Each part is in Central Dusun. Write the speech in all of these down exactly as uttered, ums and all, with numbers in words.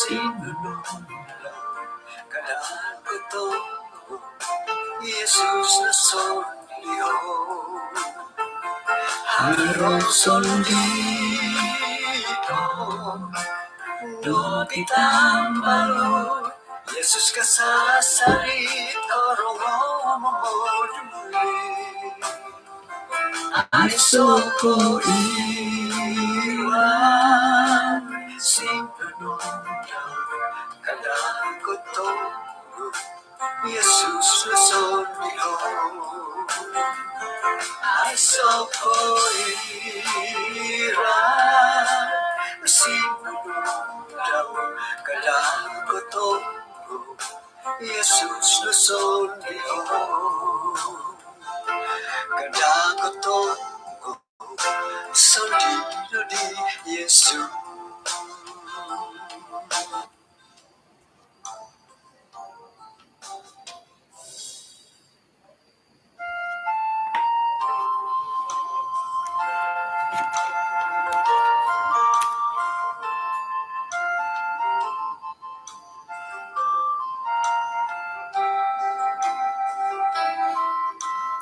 Sinunod kada' kotohu Yesus nosondiho'. Haro sondii' nogi' tambalut Yesus kasasari' korongou momoduli. Aiso' ko iran sinunod kada' kotohu Yesus nosondiho'. Aiso' ko iran sinunod kada' kotohu Yesus nosondiho'. Kada' kotohu sondii' nodi Yesus.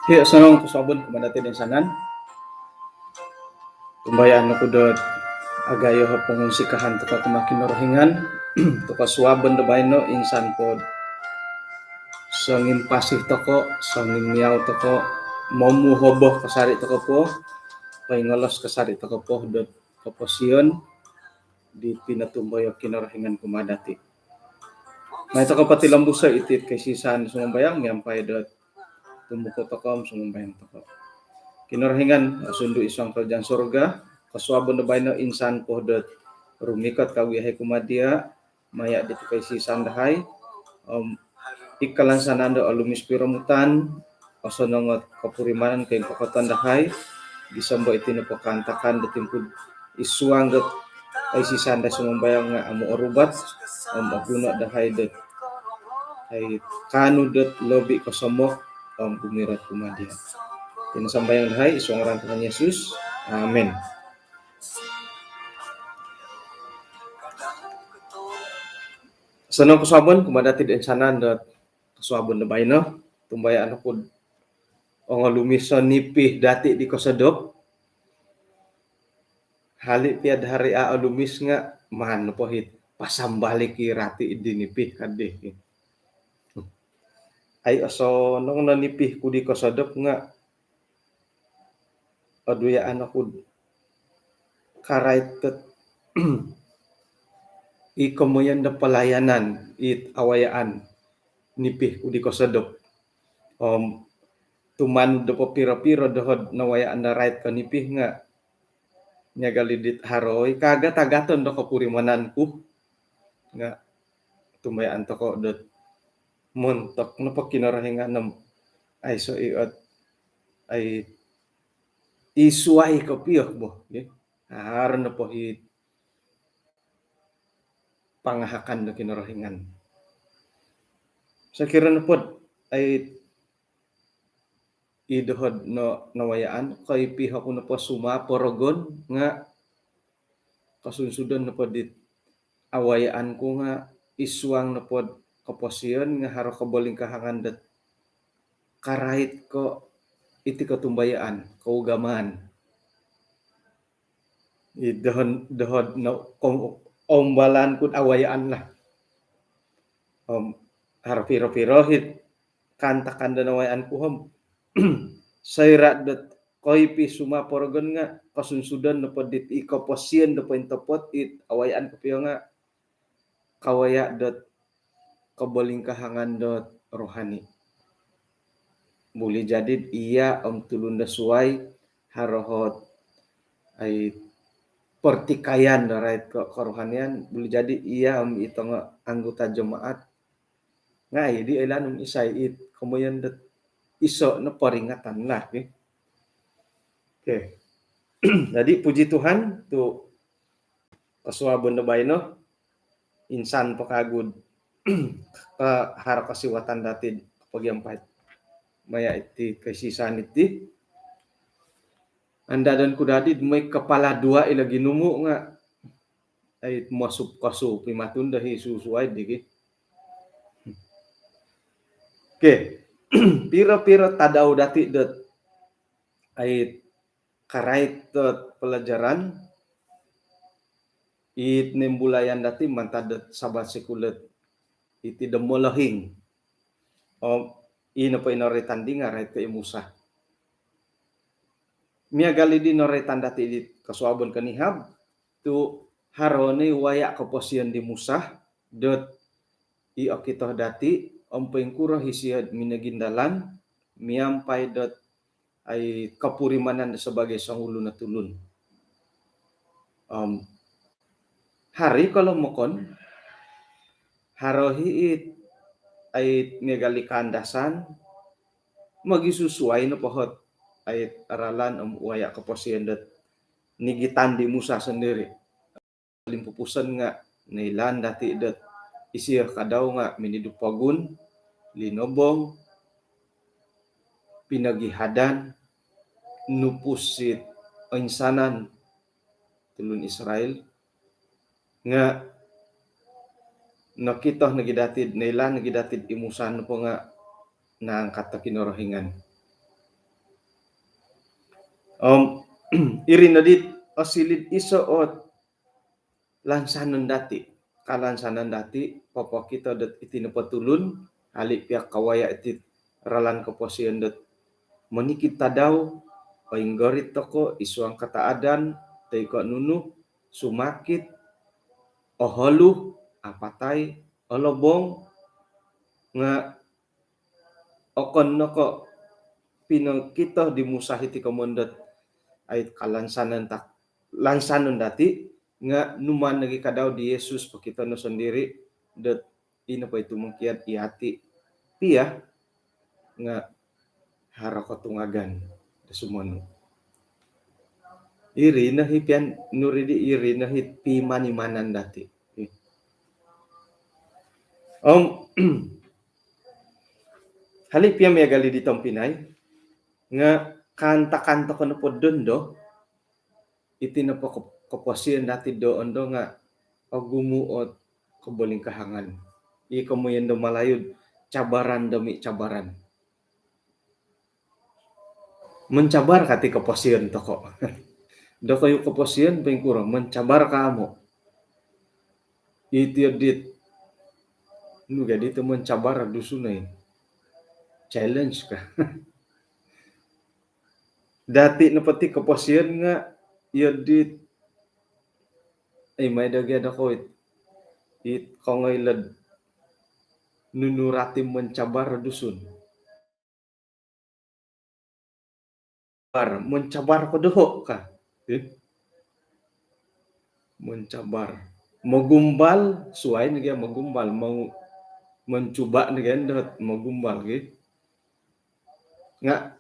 Iyo, osonong kosuabon kumaa dati' do insanan. Tumbayaan oku dot agayo o pongunsikahan toko' kumaa Kinorohingan tu' kosuabon do baino insan pod songimpasi toko', songimiau toko', momuhobo kasari' toko' po, poingolos kasari' toko' po dot koposion di pinotumboyo Kinorohingan kumaa dati'. Mai toko' potilombuso' iti kaisisan sumambayang miampai dot tumuku' toko' om sumambayang toko'. Kinorohingan, Sundu' id suang karajaan surga, kosuabon do baino insan po dot rumikot kagu iyahai kumaa diya' maya' diti kaisisan dahai om id kalansanan do olumis piromutan, osonong ot kopurimanan koingkokoton dahai gisom do iti nopo kaantakan do timpu id suang dot kaisisan dahai sumambayang nga' amu' orubat om oguno' dahai dot ai kaanu dot lobi kosomok om gumirot kumaa diya'. Iti no sambayang dahai id suang ngaran Tuhan Yesus. Amin. Osonong kosuabon kumaa dati' do insanan dot kosuabon do baino. Tumbayaan oku'd ongolumis o nipi dati' di kosodop. Hali' pia'd haro a' olumis nga' maan nopo hit pasambalik i rati' di nipi kaddi. Ai osonong no nipi ku di kosodop nga' oduyaan oku'd karait dot i komoyon do palayanan it awayaan nipi ku di kosodop. Om tumanud do popiro-piro doho'd nawayaan do rait ko nipi nga' miagal i dit haro i kaagat-agaton do kopurimanan ku nga' tumbayaan toko' dot montok nopo Kinorohingan om aiso' i ot ai i suwai kopio bo, ya. Haro nopo hi pangahakan do Kinorohingan. Sokiro nopod ai i doho'd no nawayaan, koipi oku nopo sumaporogon nga' kosunsudon nopo dit awayaan ku nga' id suang nopod koposion nga' haro kobolingkahangan dot karait ko' iti kotumbayaan, kougamaan. I doho'd, doho'd no, kom-, koumbalan ku'd awayaan lah. Om haro piro-piro hit kaantakan do nawayaan ku om soira' dot koipi sumaporogon nga' kosunsudon nopo dit i koposion do pointopot it awayaan kopio nga' kawaya' dot kobolingkahangan dot rohani. Buli jadi'd iya' om tulun do suwai haro hot ai pertikaian do rait ko-, kerohanian, buli jadi iya' om i tongo anggota jemaat nga' ai di oilaan om isai it komoyon dot iso' no peringatan lah, okey. Okey. Jadi puji Tuhan tu' kosuabon do baino insan po kagu'd haro kosiwatan dati'd pogiampai maya' iti kaisisan iti. Andadon ku dadi'd moi kepala dua ilo ginumu' nga' ai mosup-kosup i matun do hi susuai digi. Okey. Piro-piro tadau dati dot ai karait dot pelajaran it nimbulayan dati mantad dot Sabat sikul dot iti do molohing. Om i nopo i noroitan di nga rait ko i Musa. Miagal i di noroitan dati di kosuabon konihab tu haro no i waya koposion di Musa dot i okito dati om poingkuro isio minogindalan miampai dot ai kopurimanan do sabaagi songulun o tulun. Om haro i kolomokon, haro i it ai miagal i kaandasan, mogisusuai nopo ot ai ralan om waya koposion dot nigitan di Musa sondiri. Limpupuson nga noilaan dati dot isio kadau nga minidu pogun, linobong, pinogihadan, nupus it oinsanan tulun Israel, nga nokito nogi dati, noilaan nogi dati i Musa nopo nga naangkat do Kinorohingan. Om iri no dit osiliu iso ot lansanon dati. Kalansanon dati popokito dot iti nopo tulun, hali pia kawaya iti ralan koposion dot monikid tadau, oinggorit toko id suang kataadan, toi ko nunu, sumakit, oholu, apatai, olobong, nga okon no ko pinokito di Musa iti komoyon dot ai kalansanon ta-, lansanon dati, nga numaan nogi kadau di Yesus pokito no sondiri dot i nopo i tumongkiad iyati pia nga haro kotungagan do sumonu. Iri no i pian nuridi, iri no i piman-imanan dati. Om hali pia miagal i di tompinai nga kaantakan toko nopo dondo, iti nopo ko-, koposion dati do ondo nga ogumu ot kobolingkahangan. I komoyon do Malayu cabaran demi cabaran. Mencabar kati koposion toko. Dokoyu koposion poingkuro, mencabar ka amu? Iti dit nu gadi tu mencabar Dusun ai. Challenge ka. Dati nopo ti koposion nga iyo dit, eh, mai do gia dokoyu it, it kongoi led nunu rati mencabar Dusun. Bar, mencabar ko doho ka. Eh? Mencabar. Mogumbal, suai nogi mogumbal, mau mencuba nogi dot mogumbal gi. Nga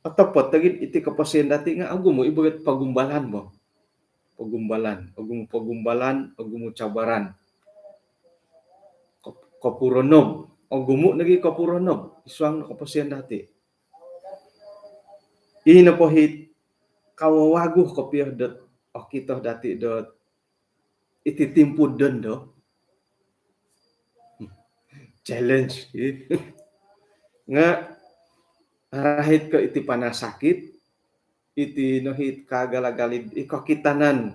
otopot lagi iti koposion dati nga ogumu i bogot pogumbalan bo. Pogumbalan, ogumu pogumbalan, ogumu cabaran. Kop-, kopuronob, ogumu nogi kopuronob id suang koposion dati. I nopo it kawawagu kopio dot okito dati dot iti timpu dondo. Challenge, eh. Nga arahit ko iti panas sakit, iti no it kaagal-agal i kokitanan,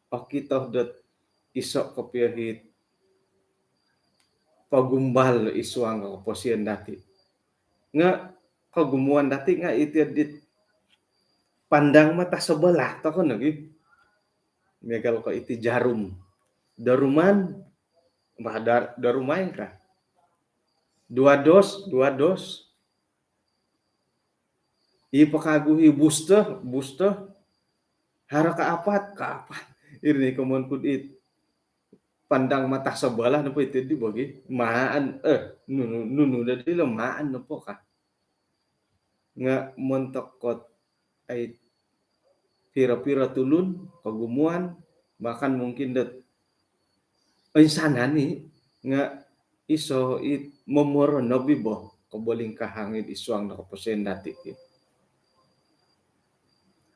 okito dot iso kopio it pogumbal id suang koposion dati. Nga kogumuan dati nga iti dit pandang mata sebelah toko nogi. Miagal ko iti jarum. Daruman, bah, dar-, daruman ka. Dua dos, dua dos. I pakagu i booster, booster. Haro kaapat, kaapat. Iri ni komoyon ku dit pandang mata sebelah nopo iti di bogi. Maan, eh, nunu, nunu dadi lo maan nopo ka. Nga montok ko ai piro-piro tulun, kogumuan, bahkan mungkin dot insanan i nga iso it momoronob i bo kobolingkahang id suang do koposion dati ki.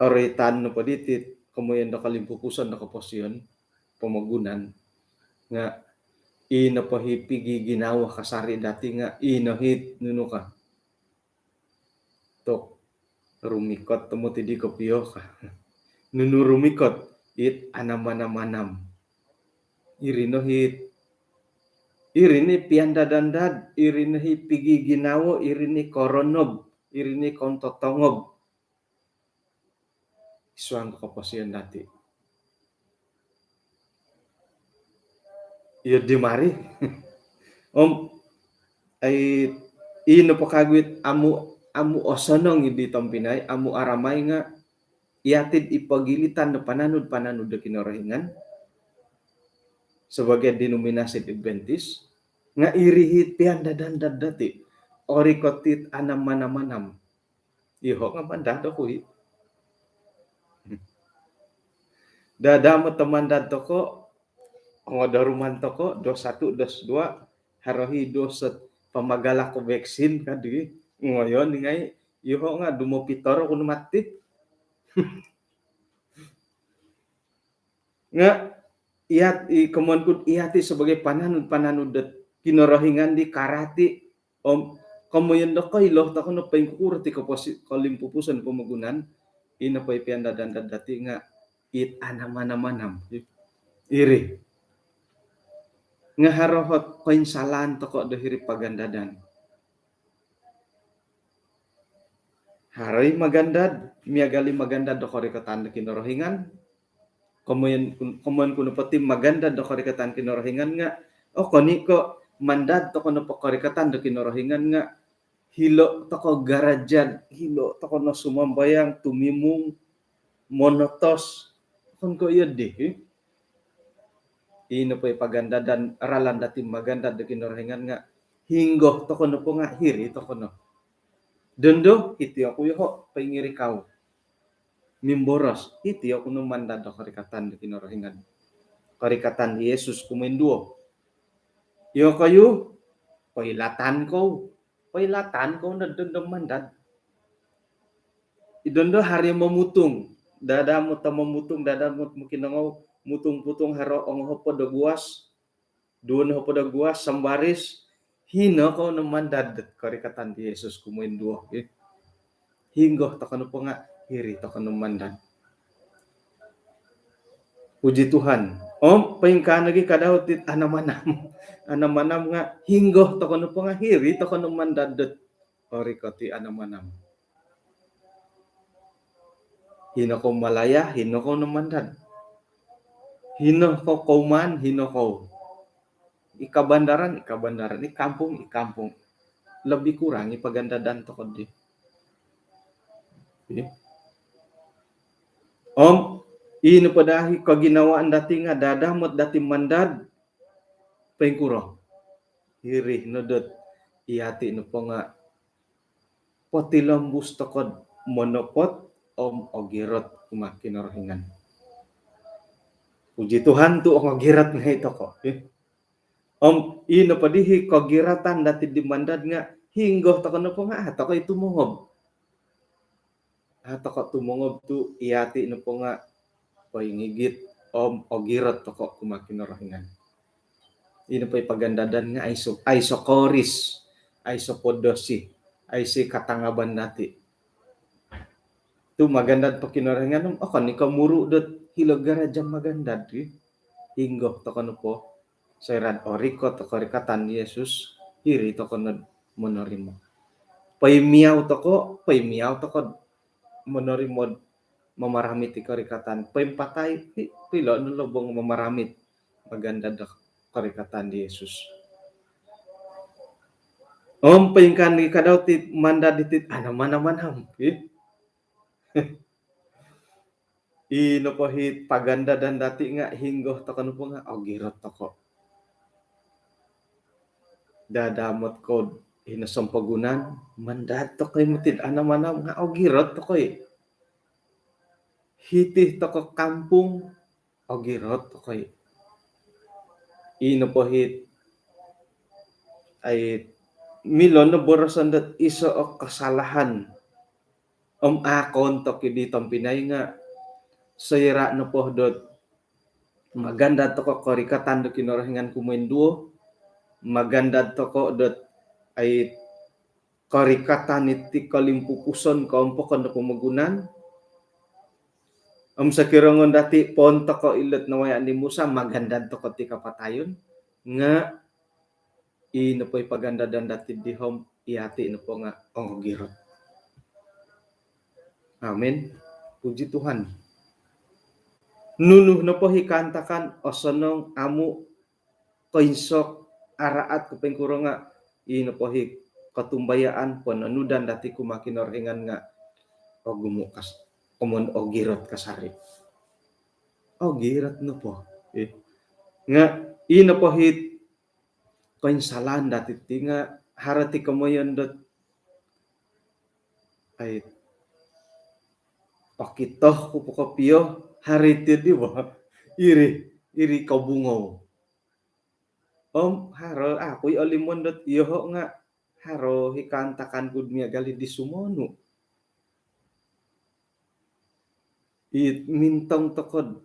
Oroitan nopo diti komoyon do kolimpupuson do koposion. pomogunan. Nga' ino po hi pigi ginawo kasari dati' nga' ino hi nunu ka. Tok, rumikot tomod iddi kopio ka. Nunu rumikot? It anam-anam-anam. Iri no hi, iri ni piandad-andad, iri no hi pigi ginawo, iri ni koronob, iri ni kontotongob. Isuang ko koposion dati'. Iyo di mari. Om, ai, ino po kagu it amu, amu osonong iddi tompinai, amu aramai nga' iyati'd ipogilitan do pananud-pananud do Kinorohingan sebagai denominasi Adventist, nga' iri hi piandad-andad dati'. Orikot it anam-anam-anam. Iyoho' nga' mandad oku i'. Dadamot o mandad toko', ongodoruman toko', dos satu, dos dua, haro hi dos pamagalak ko vaksin kadi. Ngoyon ngai', iyoho' nga' dumopitor oku no mati. Nga' iyat, i komoyon ku'd iyati' sebagai pananud-pananud dot Kinorohingan di karati', om komoyon do koilo toko' no poingkuro ti koposi-, kolimpupuson pomogunan, ino po i piandad-andad dati' nga' it anam-anam-anam. Iri. Nga' haro hot koinsalaan toko' do hiri pagandadan. Haro i magandad, miagal i magandad do korikotan do Kinorohingan. Komoyon ku, komoyon ku nopo ti magandad do korikotan Kinorohingan nga', okon i' ko' mandad toko' nopo korikotan do Kinorohingan nga' hilo' toko' garajad, hilo' toko' no sumambayang, tumimung, monotos. Okon ko' iyo di, eh? Ino po i pagandadan, ralan dati' magandad do Kinorohingan nga' hinggo toko' nopo nga' hiri toko' no. Dondo, hiti oku iyoho' poingirikau. Mimboros, hiti oku no mandad do korikotan do Kinorohingan. Korikotan di Yesus kumoinduo. Iyokoyu, poilatan kou. Poilatan kou no dondo mandad. I dondo haro i momutung. Dadamot o momutung, dadamot mokinongou, mutung-putung haro ongohopod o guas, duo nohopod o guas, sambaris, hino kou no mandad dot korikotan di Yesus kumoinduo, eh. Hinggo toko' nopo nga' hiri toko' no mandad. Puji Tuhan. Om, poingkaa nogi' kadau ti anam-anam. Anam-anam nga' hinggo toko' nopo nga' hiri toko' no mandad dot orikot i anam-anam. Hino kou malaya, hino kou no mandad. Hino kou kouman, hino kou. I kabandaran, i kabandaran. I kampung, i kampung. Lebih kurang i pagandadan toko' di. Okey. Om, ino po daa i koginawaan dati' nga' dadamot dati' mandad, poingkuro? Hiri no dot iyati' nopo nga' potilombus toko'd monopot om ogirot kumaa Kinorohingan. Puji Tuhan tu' ongogirot ngai' toko', eh. Om ino po di hi kogirotan dati' di mandad nga' hinggo toko' nopo nga' a' toko' i tumongob. A' toko' tumongob tu' iyati' nopo nga' poingigit om ogirot toko' kumaa Kinorohingan. Ino po i pagandadan nga' aiso, aiso koris, aiso podosi, aiso i katangaban dati'. Tu' magandad po Kinorohingan om okon i' ko' muru' dot hilo' garaja magandad, ih. Hinggo toko' nopo soira'd orikot o korikotan di Yesus, hiri toko' nod monorimo. Poimiau toko', poimiau toko'd monorimo'd mamaramit i korikotan. Poimpatai, pi-, pilo' no lobong mamaramit. Magandad do korikotan di Yesus. Om poingkaa nogi' kadau ti mandad diti, anam-anam-anam, ih. Ino po hi pagandadan dati' nga' hinggo toko' nopo nga' ogirot toko'. Dadamot kou'd hino sompomogunan, mandad toko' i' moti'd anam-anam nga' ogirot toko' i'. Hiti toko' kampung, ogirot toko' i'. Ino po hi, ai, milo no boroson dot iso o kasalahan. Om a' koontok i' di tompinai nga' soira' nopo dot magandad toko' korikatan do Kinorohingan kumoinduo, magandad toko' dot ai korikatan iti kolimpupuson koompokon do pomogunan. Om sokiro ngoon dati' poon toko' ilo't nawaya' ni Musa, magandad toko' ti kapatayon, nga' i nopo i pagandadan dati' dihom, iyati' nopo nga' ongogirot. Amin. Puji Tuhan. Nunu nopo i kaantakan, osonong, amu', koinsok, araat ko poingkuro nga', i nopo i kotumbayaan, pononudan dati' kumaa Kinorohingan nga' ogumu' kas-, komon ogirot kasari. Ogirot nopo. Eh. Nga' i nopo i koinsalaan dati' ti nga' haro ti komoyon dot, ai, okito ku po kopio, haro ti di bo. Iri, iri kobungou. Om haro, aku i olimon dot iyoho' nga' haro i kaantakan ku'd miagal i di sumonu'. I mintong toko'd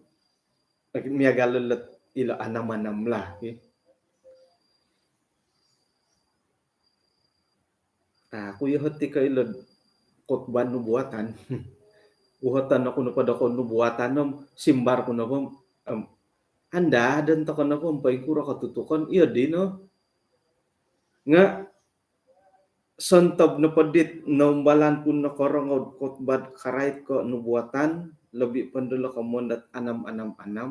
miagal lot ilo anam-anam lah, ki. Aku iyoho' ti ka ilo'd khutbah nubuatan. Uhoton oku nopo do konubuatan om simbar ku nopo, em, andadon toko' nopo om poingkuro kotutukon, iyo dino. Nga' sontob nopo dit noumbalan ku nokorongou'd khutbah karait ko nubuatan, lobi' pondo lo komon dot anam, anam, anam.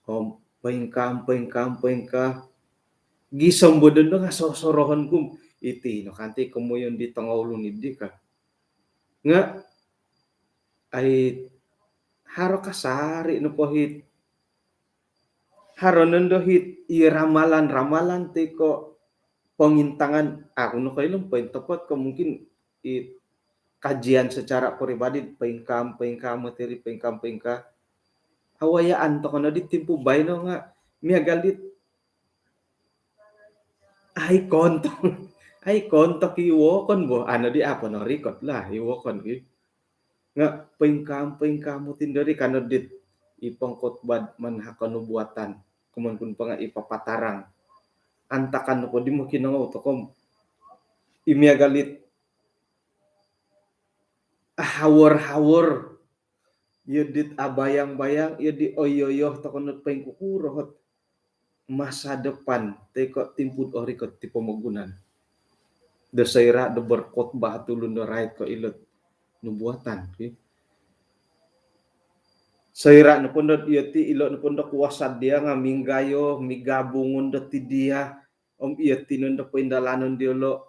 Om poingkaa, poingkaa, poingkaa. Gisom bo dondo nga' sosorohon ku, iti no kanti komoyon di tongoulun iddi ka. Nga' ai haro kasari nopo it Haro nondo hit i ramalan-ramalan ti ko' pongintangan, aku nokoilo pointopot ko' mungkin i kajian secara peribadi, poingkaa, poingkaa, materi poingkaa, poingkaa. Awayaan toko' noddi timpu baino nga' miagal dit ai kontok, ai kontok i wokon bo, ano di apo norikot lah i wokon ki. Nga' poingkaa, poingkaa moti ndo ri kano dit i pongkhotbah manahak konubuatan. Komon ku nopo nga' i papatarang. Antakan nopo di mokinongou toko' i miagal dit ahawor-hawor. Iyo dit abayang-bayang, iyo di oyoyo toko' no poingkukuro ot masa depan toi ko' timpu'd orikot ti pomogunan. Do soira' do berkhotbah tulun do rait ko' ilo'd nubuatan ki. Soira' nopo ndo'd iyo ti, ilo' nopo ndo kuasa diya' nga' minggayo, migabung ndo'd ti diya', om iyo ti nondo poindalanon diyolo',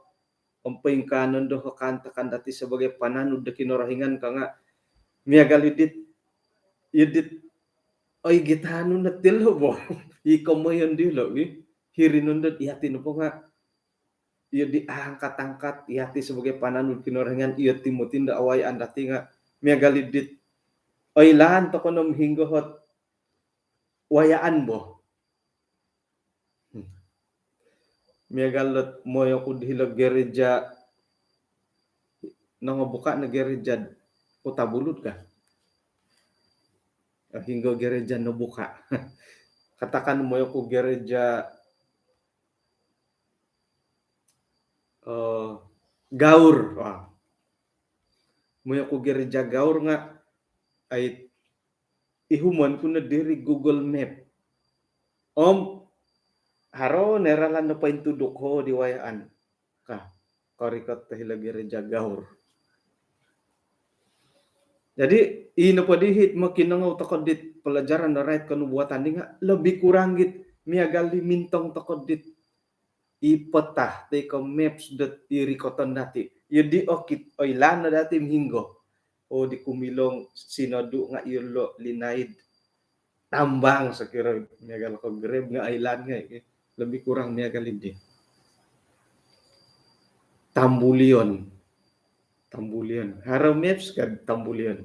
om poingkaa nondo o kaantakan dati' sabagai pananud do Kinorohingan ka nga' miagal i dit, i dit, oi gitanu no ti lo' bo. I komoyon dilo' wi. Hiri nondo'd iyati' nopo nga' iyo di angkat-angkat iyati' sabagai pananud Kinorohingan, iyo ti moti ndo awayaan dati' nga' miagal i dit oilaan toko' no om hinonggo ot wayaan bo. Hmm. Miagal dot moyo ku'd hilo' gereja, nongobuka' no gereja'd Kota Belud ka. Hinonggo gereja nobuka'. Katakan moyo ku gereja, eh, Gaur. Wah. Moyo ku gereja Gaur nga' ai ihumon ku no diri Google Map. Om haro no i ralan do pointuduk o di wayaan ka, korikot do hilo' gereja Gaur. Jadi ino po di hit mokinongou toko' dit pelajaran do rait konubuatan di nga' lebih kurang git miagal di mintong toko' dit i peta toi ko' maps dot i rikoton dati'. Iyo di okit, oilaan no dati' om hinonggo. O di Kumilong, Sinodu nga' iyolo' linaid tambang sokiro miagal ko' Grab nga' oilaan ngai'. Lebih kurang miagal i di. Tambulion. Tambulion. Haro maps ka Tambulion.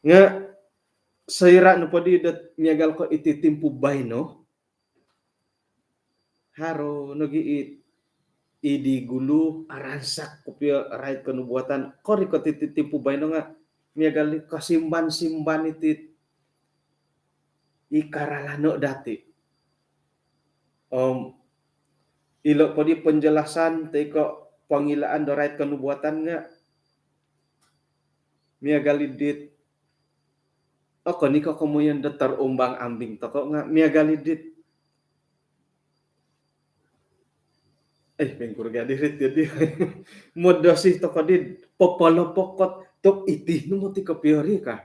Nga' soira' nopo di dot miagal ko' iti timpu baino, haro nogi i, i di gulu aransak kopio rait konubuatan, korikot iti timpu baino nga' miagal di kosimban-simban iti i karalano dati. Om ilo po di penjelasan toi ko pongilaan do rait kenubuatan nga miagal dit, okon i ko komoyon do terombang-ambing toko nga miagal dit, eh, pingkur gadi rit jadi. Modosi toko di popolopokot tu iti no moti kopio ri ka.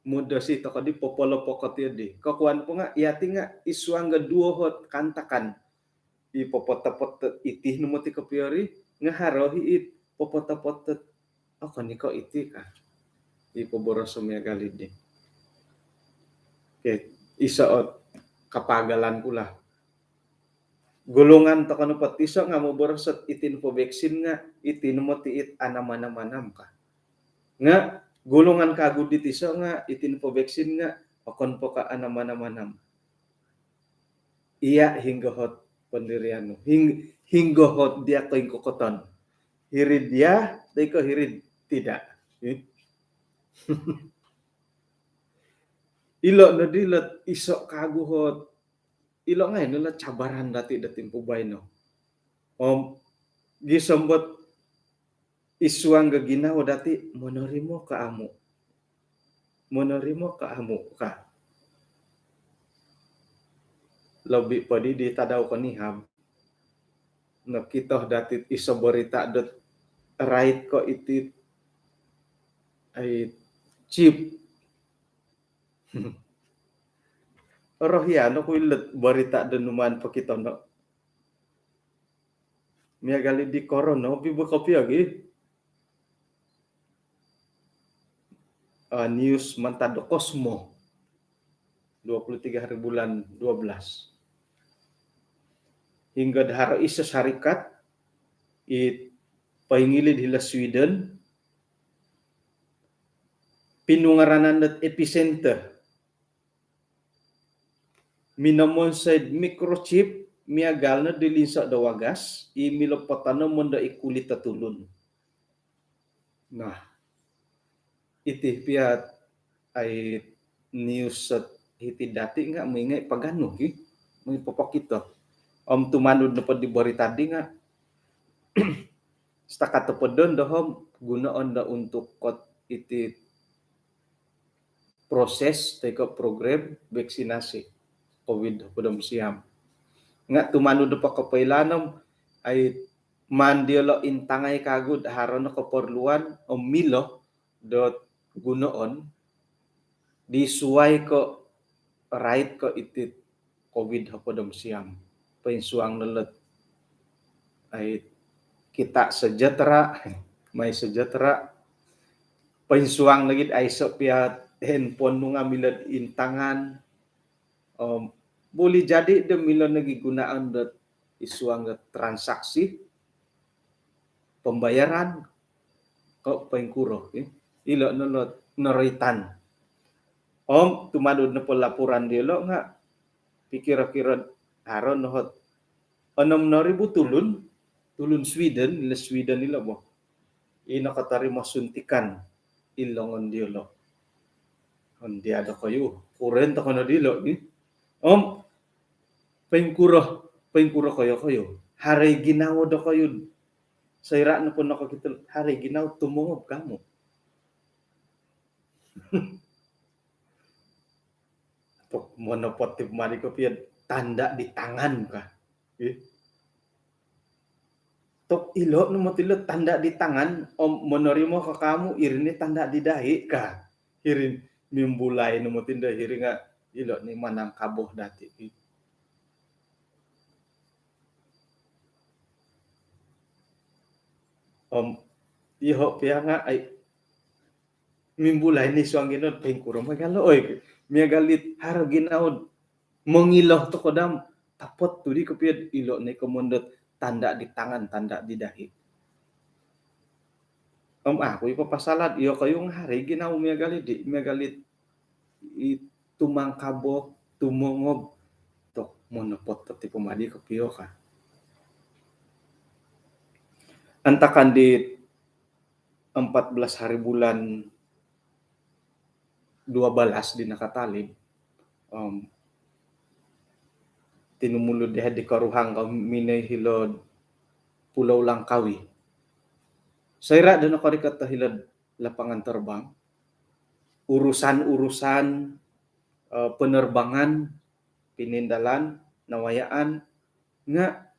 Modosi toko di popolopokot iyo di. Kokuan po nga, yati nga isuang ga duo hot kaantakan. I popotopot iti no moti kopio ri, nga haro hi it popotopot, okon i ko iti ka. I poboroso miagal di. Okey, iso ot kapagalan ku lah. Golongan toko nopo tiso nga moboros ot iti nopo vaksin nga, iti no moti it anam-anam-anam ka. Nga golongan kagu di tiso nga, iti nopo vaksin nga, okon po ka anam-anam-anam. Iya hinggo hot pendirian nu. Hing-, hinggo hot dia koingkokoton. Hiri'd dia, toi ko hiri'd tidak. Eh? Ilo no di lot iso kagu hot. Ilo ngai no lot cabaran dati do timpu baino. Om gisom dot isuang ga ginawo dati, monorimo ka amu. Monorimo ka amu ka. Lobi po di, di tadau konihab. Nokito dati iso berita dot rait ko iti, ai, chip. Rohia no ku ilot berita do numaan pokito no. Miagal di korona, pi buka pi lagi. Ah, news mantad do Cosmo, dua puluh tiga hari bulan dua belas. Hinggo do haro iso syarikat i poingilid hilo Sweden, pinungaranan dot epicenter. Minomonsoi microchip miagal no di linso do wagas, i milo potonomon do i kulit do tulun. Nah, iti pia ai news sot hiti dati nga mingai paganu ki, mingai popokito. Om tumanud nopo di berita di nga setakat topodon dohom gunoon do untuk kot iti proses toi ko program vaksinasi COVID hopod om siam. Nga tumanud do pokopoilaan om ai maan diolo intangai kagu do haro no keperluan om milo dot gunoon di suai ko rait ko iti COVID hopod om siam. Poinsuang no lot ai kita sejahtera, mai sejahtera. Poinsuang lagi ai so pia handphone nu nga milo intangan. Om boleh jadi do milo nogi gunaan dot isuang dot transaksi pembayaran ko poingkuro, eh. Ilo no lot noroitan. Om tumanud nopo laporan diolo nga pikiro-kiro haro no hot onom no ribu tulun, tulun Sweden, ilo Sweden ilo bo. I nokotorimo suntikan id longon diolo. Om dia dokoyu, kuren toko no dilo ni. Om poingkuro, poingkuro koyo-koyo. Haro i ginawo dokoyu. Soira nopo nokokito, haro i ginawo tumongob kamu. Tok monopot ti pemari kopio tanda di tangan ka. Eh. Tok ilo no moti lo tanda di tangan, om monorimo ka kamu, iri ni tanda di dahi ka. Iri mimbulai no moti do hiri nga ilo ni manangkaboh dati. Om iho pia nga ai mimbulai ni suang ginawo, poingkuro miagal lo, oi, miagal dit haro ginawo mongilo toko dam, tapot tu di kopio ilo ni komoyon dot tanda di tangan, tanda di dahi. Om aku i papasalat, iyo koyu nga haro i ginawo miagal di, miagal dit i tumangkaboh, tumongob, tok monopot ti pemari kopio ka. Antakan di empat belas hari bulan dua belas di nakatalib, om tinumulud dahai di Koruhang ka minoi hilo'd Pulau Langkawi. Soira' do nokorikot do hilo'd lapangan terbang, urusan-urusan, eh, penerbangan, pinindalan, nawayaan, nga'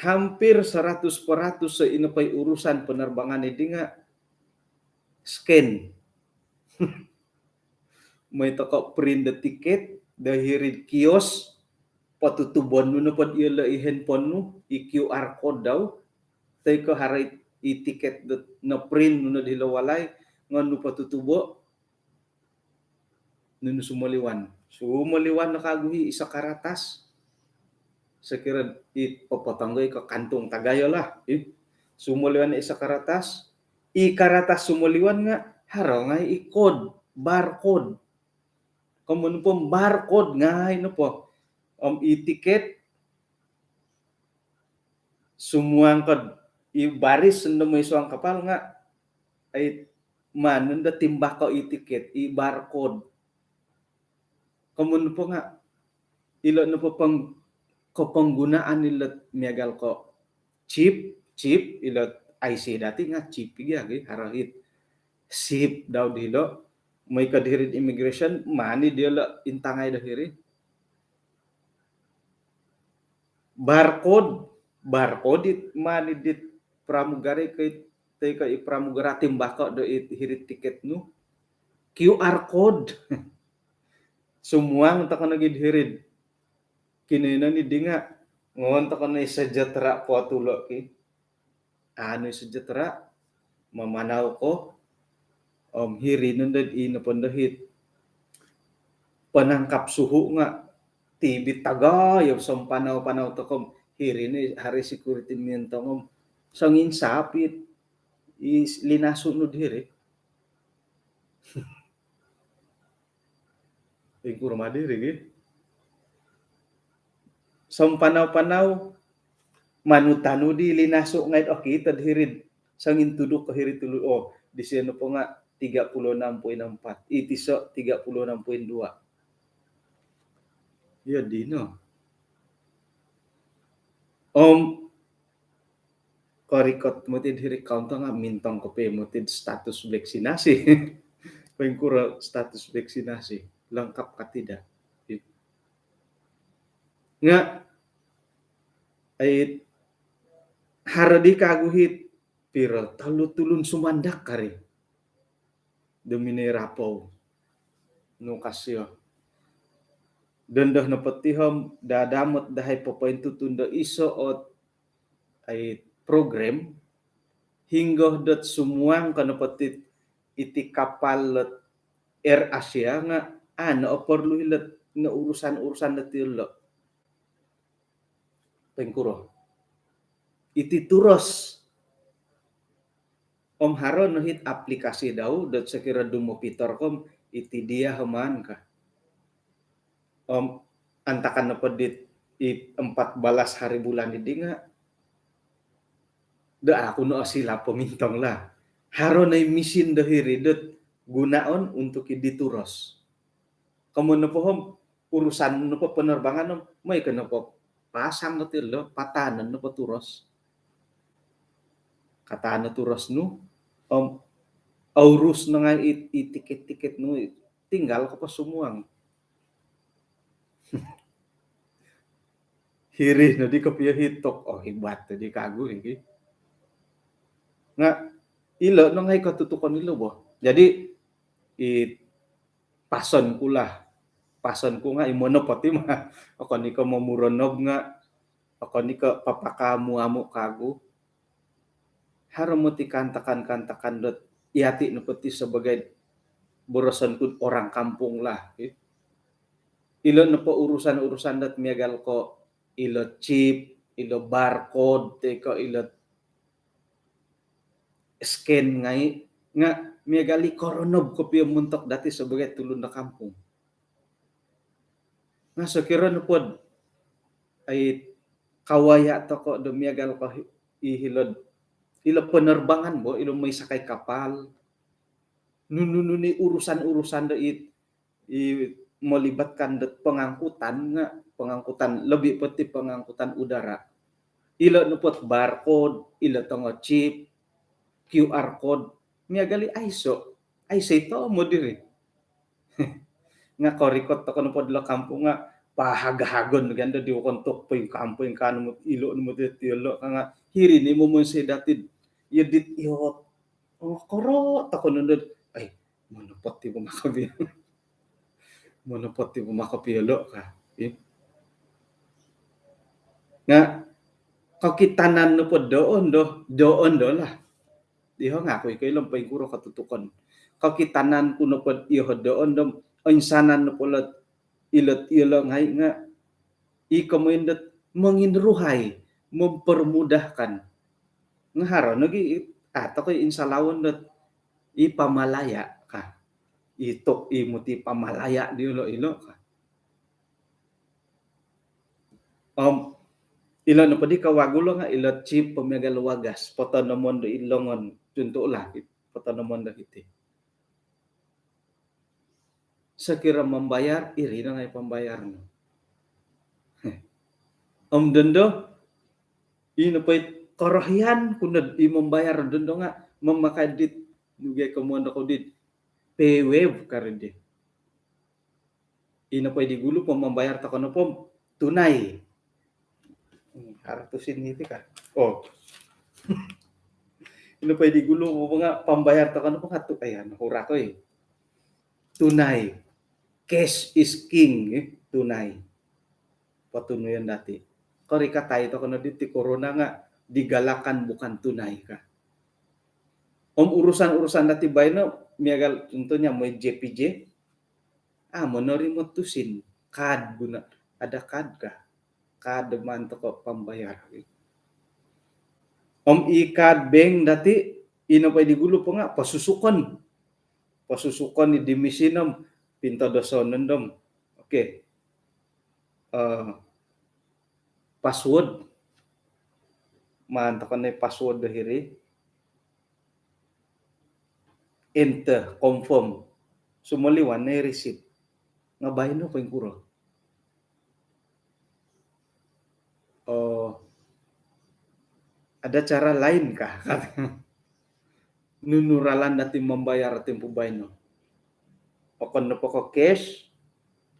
hampir seratus peratus ino po i urusan penerbangan iddi nga' scan. Moi toko' print do tiket do hiri'd kios, potutubon nu nopo'd iyolo' i handphone nu, i QR code dau, toi ko' haro i tiket dot noprint nu nod hilo walai, nga' nu potutubo', nunu sumoliwan. Sumoliwan no kagu i iso karatas. Sokiro i popotong gai ko kantung tagayo lah. I sumoliwan iso karatas. I karatas sumoliwan nga' haro ngai' i code, barcode. Komun po barcode ngai' nopo. Om i tiket sumuang kod i baris ndo moi suang kapal nga' ai maan ndo timbako' i tiket, i barcode. Komun po nga' ilo' nopo pong- koponggunaan ilo' miagal ko' chip, chip, ilo' IC dati nga' chip i gia gi, haro i chip dau dilo'. Moi kod hiri'd immigration, maan i' diyolo' intangai do hiri. Barcode, barcode it maan i' dit pramugari ko' it, toi ko' i pramugari timbako' do it hiri'd tiket nu. QR code. Sumuang toko' nogi'd hiri'd kinoiyonon iddi nga' ngoon toko' no i sejahtera po tulo' ki. Anu i sejahtera, mamanau ko, om hiri nondo i nopo ndo hit penangkap suhu nga' tibit tagayo, sompanau-panau toko' om hiri ni haro security mintong om songinsapit i linasu' nu'd hiri. Ingkuro ma diri gi. Sompanau-panau, manu-tanu di linasu' ngai'd okito'd hiri'd songintuduk ko hiri tulu. Oh, disio nopo nga' tiga puluh enam poin empat. Iti so tiga puluh enam poin dua. Iyo dino. Om korikot muti'd hiri kaunto nga' mintong kopio muti'd status vaksinasi. Poingkuro status vaksinasi, lengkap ka tidak? Nga' ai haro di kagu hit piro tolu tulun sumandak kari do minoi rapou. Nu ka sio. Dondo nopo ti om dadamot dahai popointutun do iso ot ai program, hinggo dot sumuang ko nopo ti iti kapal lot Air Asia nga' ano oporlu ilot no urusan-urusan dot ilo'. Poingkuro. Iti turos. Om haro no hit aplikasi dau dot sokiro dumopitor ko om iti dia ho maan ka. Om antakan nopo dit i empat belas hari bulan iddi nga' do aku no osilap pomintong lah. Haro no i misin do hiri dot gunaon untuk iddi turos. Komoyon nopo om urusan nopo penerbangan om, moi ko nopo pasang ko ti lo, pataanon nopo turos. Kataan no turos nu, om ourus no ngai' i, i tiket-tiket nu, tinggal ko po sumuang. Hiri noddi kopio hit, oh, hebat noddi kagu iki. Nga' ilo' no ngai' kotutukon ilo' bo. Jadi i pason ku lah. Pason ku nga' i monopot i ma. Okon i ko' momuronob nga', okon i ko' papakaamu-amu kagu. Haro moti kaantakan-kaantakan dot iyati' nopo ti sebagai boroson ku'd orang kampung lah. Ilo' nopo urusan-urusan dot miagal ko' ilo chip, ilo barcode, toi ko' ilo scan ngai', nga' miagal i koronob kopio montok dati' sebagai tulun do kampung. Nga' sokiro nopod ai kawaya' toko' do miagal ko' i hilo'd ilo penerbangan bo, ilo moi sakai kapal, nunu-nunu ni urusan-urusan do it, i melibatkan do pengangkutan nga, pengangkutan lebih penting pengangkutan udara. Ilo nopo barcode, ilo tongo chip, Q R code, miagal i aiso, aiso i tomod diri. Nga korikot tokou nopo dilo kampung nga pahaga-hagon kan do di wokon tok poingkaa-poingkaa no mot ilo no mot ilo ka nga hiri ni momonsoi dati do iyo dit iyo. Oh, koro tokou nondo. Ai, monopot ti pemakabi. Monopot ti pemakabi ilo ka. Eh. Nga kokitanan nopo doon do, doon do lah. Iho nga aku iko ilo poingkuro katutukon. Kokitanan ku nopo iho doon do, oinsanan nopo lot ilot ilo ngai nga i komoyon dot menginruhai, mempermudahkan. Nga haro nogi i, ah, tokou insalawon dot i pamalaya ka. I tok i muti pamalaya diolo ilo ka. Om ilo nopo di kawagu lo nga ilo chip pemiagal wagas, potonomon do i longon, contoh lah, potonomon do hiti. Sekira membayar, iri no ngai pembayar no. Om dondo, ino po it korohian ku nod i membayar dondo nga memakai dit, nuge komoyon dokou dit PayWave kari di. Ino po i di gulu po membayar tokou nopo tunai. Hmm, haro tusin iti ka. Oh. Ino po i di gulu po nga pembayar tokou nopo nga tu, ai, anu, hura koi. Tunai. Cash is king, eh, tunai. Potunuyon dati. Korikatai tokou no diti corona nga digalakan bukan tunai ka. Om urusan-urusan dati baino, miagal contohnya moi J P J, ah, menerima tusin, kad guna, ada kad kah? Kad maan tokou pembayar. Om i kad bank dati, ino po i di gulu po nga posusukon. Posusukon i di misin om pintodoson nondo om. Okey. Eh, password. Maan tokou no password do hiri. Enter, confirm. Sumoliwan no i receipt. Nga baino poingkuro? Oh, ada cara lain kah? Nunu ralan dati membayar timpu baino? Okon nopo ko cash,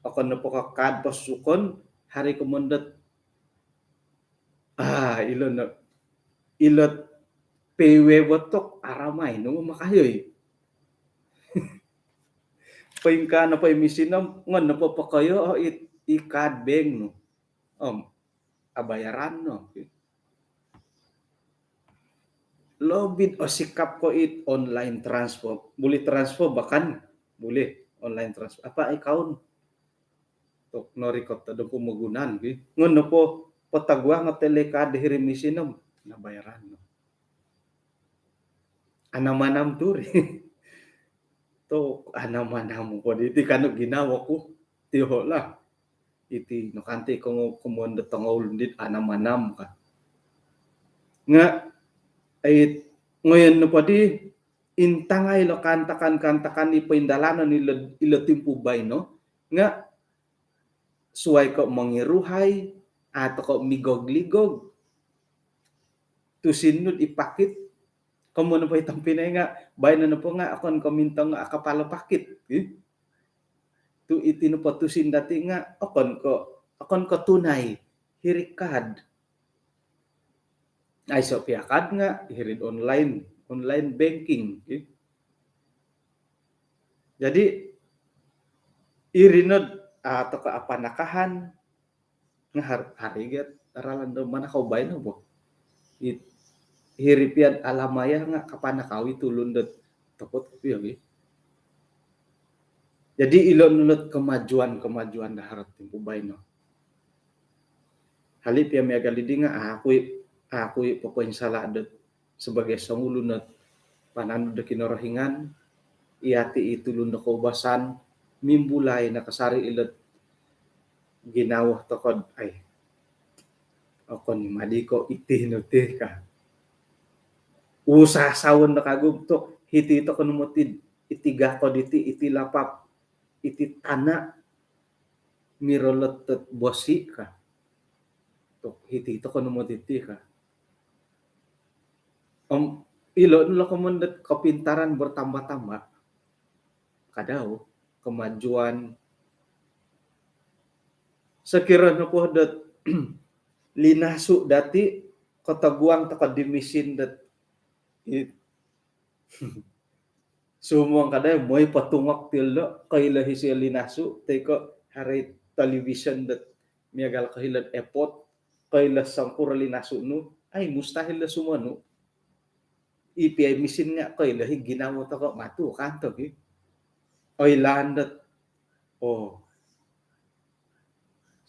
okon nopo ko kad posusukon, haro komoyon dot, ah, ilo no, ilo PayWave bo tok, aramai no mamakai, oi. Poingkaa nopo i misin om, ngon nopo pokoyo, oh, i, i kad bank nu. Om, abayaran no. Lobi osikap ko it online transfer. Boleh transfer bahkan, boleh online transfer. Apa account? Tok norikot do pomogunan, ki. Ngon nopo potaguang o tele kad hiri misin om, nabayaran no. Anam-anam tu ri. Tu anam-anam po di iti kanu ginawo ku. Tiho lah. Iti no kanti ko komoyon do tongoulun dit anam-anam ka. Nga, ai, ngoyon nopo di intangai lo kaantakan-kaantakan i poindalanon ilo, ilo timpu baino, nga suai ko mongiruhai, atau ko migog-ligog. Tusin nu di pakit, komoyon nopo i tompinai nga, baino nopo nga okon ko mintong nga kapalo pakit, eh. Tu iti nopo tusin dati nga okon ko, okon ko tunai, hiri kad. Aiso pia kad nga hiri online, online banking, eh. Jadi, iri no, ah, tokou apanakahan, nga har-, hari giat ralan do manakau baino bo. It, hiri pia alamaya nga kapanakau i tulun dot topot kopio, ki. Jadi, ilo no lot kemajuan-kemajuan do haro timpu baino. Hali pia miagal di nga, aku i, aku i popoinsala dot sebagai songulun ot pananud do Kinorohingan, iyati i tulun do koubasan, mimbulai nakasari ilot ginawo tokou do, ai, okon i madi ko iti no ti ka. Usasaon no kagu tu hiti toko no moti iti gako diti, iti lapap, iti tana, mirolot dot bosi ka. Tu hiti toko no moti ti ka. Om ilo no lo komon dot kepintaran bertambah-tambah. Kadau kemajuan. Sekira nopo dot linasu dati, kotoguang toko di misin dot i-, sumuang kadau moi potungok tilo, koilo isio linasu, toi ko haro i television dot miagal koilo epot, koilo songkuro linasu nu, ai mustahil do sumonu. I pia misin nga koilo i ginawo toko matu kanto ki. Oilaan dot, oh,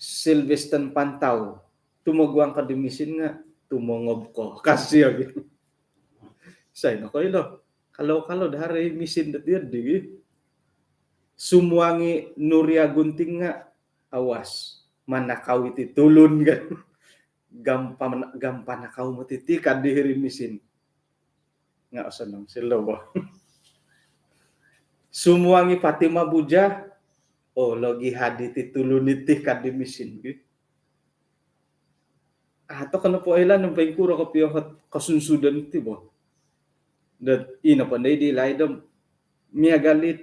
Sylvester Pantau, tumoguang ko di misin nga tumongob ko. Kasio ki. Sai no koilo. Kalau-kalau do haro i misin dot iyo di ki. Sumuang i Nuria Gunting nga awas. Manakau iti tulun kan. Gampan, gampan nakau moti ti ka di hiri misin. Nga osonong silo bo. Sumuang i Fatimah Bujah, oh, logi hadi ti tulun iti ka di misin ki. Ah, toko nopo oilaan om poingkuro kopio ot kosunsudan ti bo. Dot ino po ndai di laid om miagal it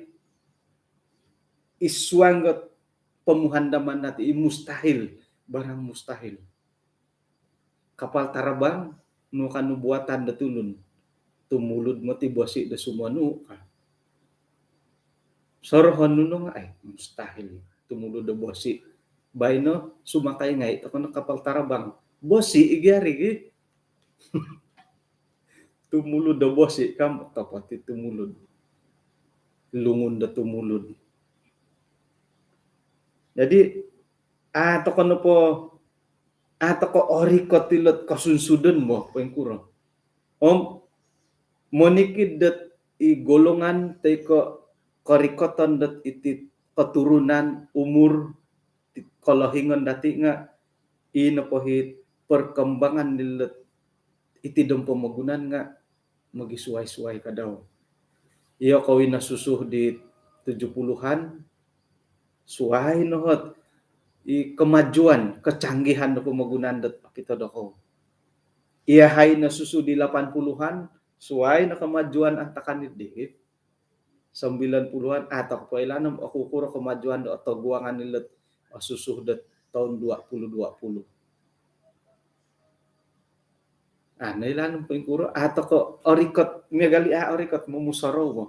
id suang dot pomuhandaman dati, i mustahil, barang mustahil. Kapal tarabang, nu ka nu buatan do tulun. Tumulud moti bosi do sumonu ka. Sorohon nu no nga, ai, mustahil. Tumulud do bosi. Baino, sumakai ngai toko no kapal tarabang. Bosi i gia ri ki. Tumulud do bosi ka, topot i tumulud. Lungun do tumulud. Jadi, ah, toko nopo, ah, toko orikot ilo ot kosunsudan bo, poingkuro. Om, monikid dot i golongan toi ko korikoton dot iti keturunan, umur, ti-, kolohingon dati nga, i nopo it perkembangan dilo ot iti dom pomogunan nga mogisuai-suai kadau. Iyokou i nosusu di tujuh puluhan, suai no ot i kemajuan, kecanggihan do pomogunan dot okito dokou. Iyahai nosusu di lapan puluhan, suai no kemajuan antakan di sembilan puluhan, ah, toko po oilaan om okukuro kemajuan do otoguangan ilo ot osusu do toun dua puluh dua puluh. Ah, noilaan om poingkuro, ah, toko orikot, miagal i, ah, orikot momusorou bo.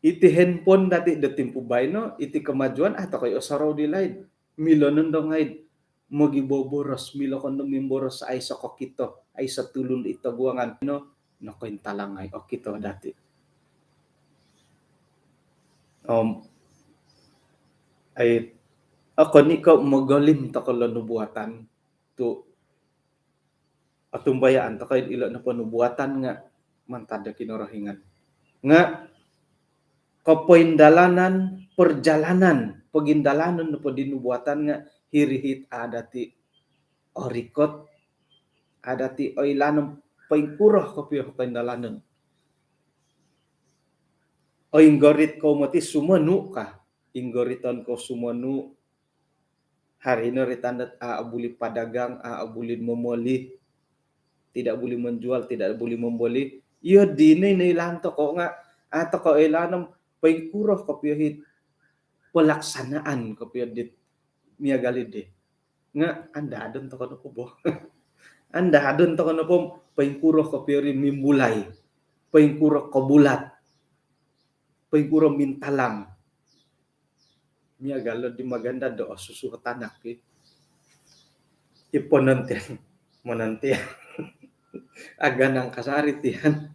Iti handphone dati do timpu baino, iti kemajuan, ah, toko i osorou di laid. Milo nondo ngai do mogiboboros, milo ko nondo mimboros, aiso kokito, aiso tulun id toguangan. No, nokointalang ngai okito dati. Om, ai, okon i ko mogolim toko lo nubuatan tu otumbayaan toko ilo nopo nubuatan nga mantad do Kinorohingan. Nga kopoindalanan, perjalanan, pogindalanon nopo di nubuatan nga hiri it a dati orikot, a dati oilaan om poingkuro kopio koindalanon. Oinggorit kou moti sumonu ka, inggoriton kou sumonu, haro i noroitan dot a' buli padagang, a' buli momoli, tidak buli menjual, tidak buli membeli. Iyo dino i noilaan toko nga, a' toko oilaan om poingkuro kopio it pelaksanaan kopio dit miagal di. Nga andadon toko nopo bo. Andadon toko nopo poingkuro kopio ri mimbulai, poingkuro kobulat, poingkuro mintalang. Miagal lo di magandad do osusu o tanak ki. I ponontian, monontian. Aganang kasari tian.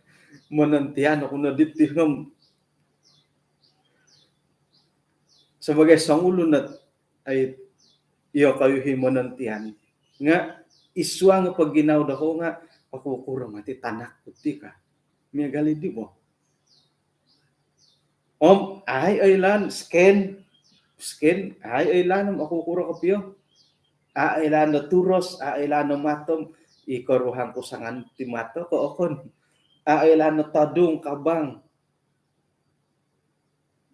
Monontian oku no diti om. Sebagai songulun ot, ai, iyokoyu i monontian. Nga id suang poginawo dokou nga, okukuro moti tanak ku ti ka. Miagal di bo. Om a' oilaan, scan, scan, a' oilaan om okukuro kopio. A' oilaan do turos, a' oilaan do matom. i koruhang ku sanganu ti mato ko okon. A' oilaan no todung kabang.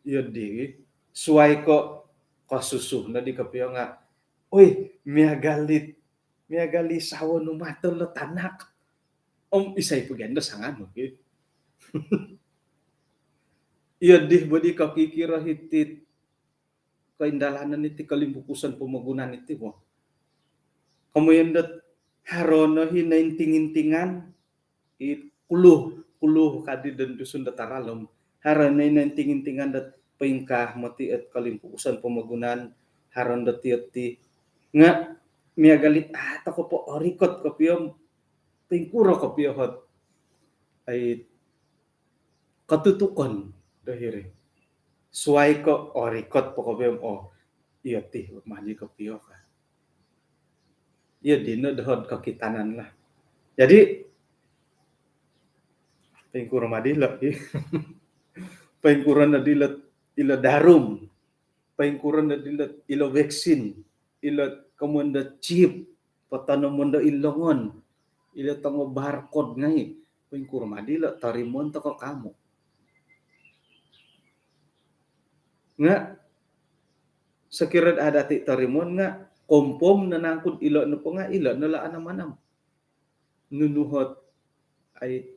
Iyo di, suai ko' kosusu no di kopio nga', oi, miagal i, miagal i sawo nu mato lo tanak. Om isai pogi ando sanganu ki. Iyo di bo di kokikiro hiti koindalanan iti kolimpupuson pomogunan iti bo. Komoyon dot haro no hi nointing-intingan, i kuluh, kuluh kadi don Dusun dot aralom. Haro no hi nointing-intingan dot poingkaa moti ot kolimpupuson pomogunan, haro no dot iyo ti. Nga' miagal it a' toko po orikot kopio, poingkuro kopio hot ai kotutukon do hiri. Suai ko' orikot po kopio, oh, iyo ti, madi kopio ka. Iyo dino dohod kokitanan lah. Jadi, poingkuro madi lo, poingkuro no dilo, ilo darum, poingkuro no dilo, ilo vaksin, ilo komoyon do chip, potonomon do id longon, ilo tongo barcode ngai', poingkuro madi lo torimoon toko kamu. Nga' sokiro a' dati torimoon nga' confirm no nangku ilo nopo nga' ilo no lo anam-anam. Nunu hot ai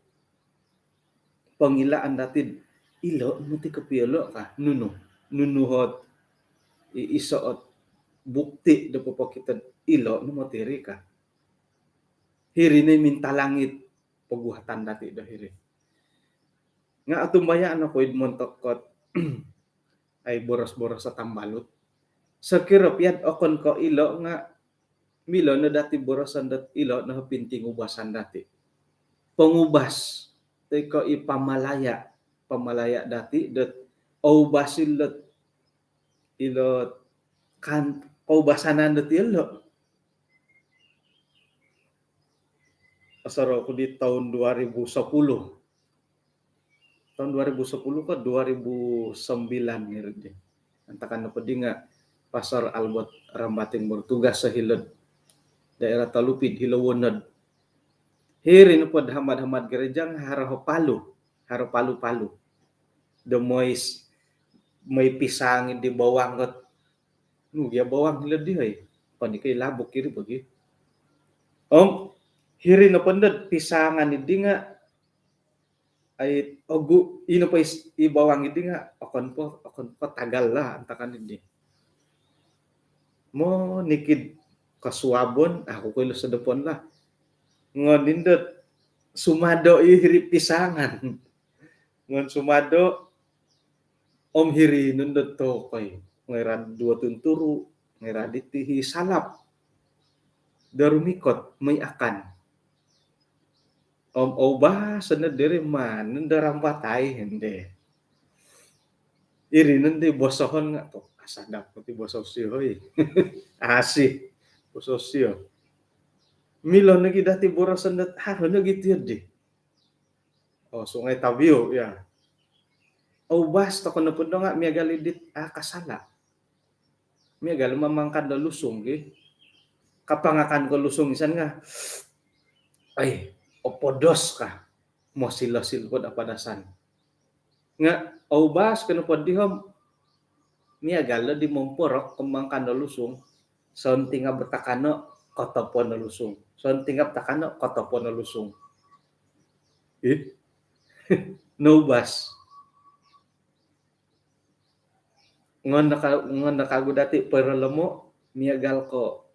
pongilaan dati, ilo moti kopio lo ka, nunu, nunu hot i-, iso ot bukti do popokito ilo no moti ri ka. Hiri ni mintalang it poguhatan dati do hiri. Nga' otumbayaan oku id montok ot ai boros-boros o tambalut. Sokiro pia'd okon ko' ilo nga' milo no dati boroson dot ilo no pinting ubasan dati. Pongubas toi ko' i pamalaya', pamalaya' dati dot oubas ilot, ilot kan koubasanan dot ilo. Osorou ku di toun dua ribu sepuluh. Toun dua ribu sepuluh ko dua ribu sembilan iri di. Antakan nopo di nga' Pastor Albert Rambating bertugas do hilo'd daerah Telupid, hilo Wonod. Hiri nopo do hamad-hamad gereja nga' haro palu, haro palu-palu. Do moi s-, moi pisang di bawang kot. Nu gia bawang hilo di, hoi. Panikai labuk kiri bagi. Om hiri nopo ndo pisangan di nga' ai ogu, ino po is-, i bawang di nga' okon po, okon po tagal lah antakan di. Monikid kosuabon, aku koilo sodopon lah. Ngon indot sumado i hiri pisangan. Ngon sumado, om hiri nondo tokoi. Ngai' rad duo tunturu, ngai' rad iti hi salap. Do rumikot, moi akan. Om oubas no diri maan nondo rambatai, hende. Iri nondo bosohon nga' tu, asadap moti boso sio, hoi. Asi, boso sio. Milo nogi dati boroson dot haro nogi tiyo di. Oh, Sungai Tabio, ya. Oubas toko nopo ndo nga' miagal i dit a' kasala'. Miagal mamangkan do lusung ki. Kapangakan ko lusung isan nga', ai, opodos ka. Mosilosil pod apadasan. Nga' oubas ko nopo di om miagal lo di momporok ko mamangkan do lusung. Sontingab takano, kotopon o lusung. Sontingab takano, kotopon o lusung. Ih. Noubas. Ngon naka-, ngon nakagu dati perolomo miagal ko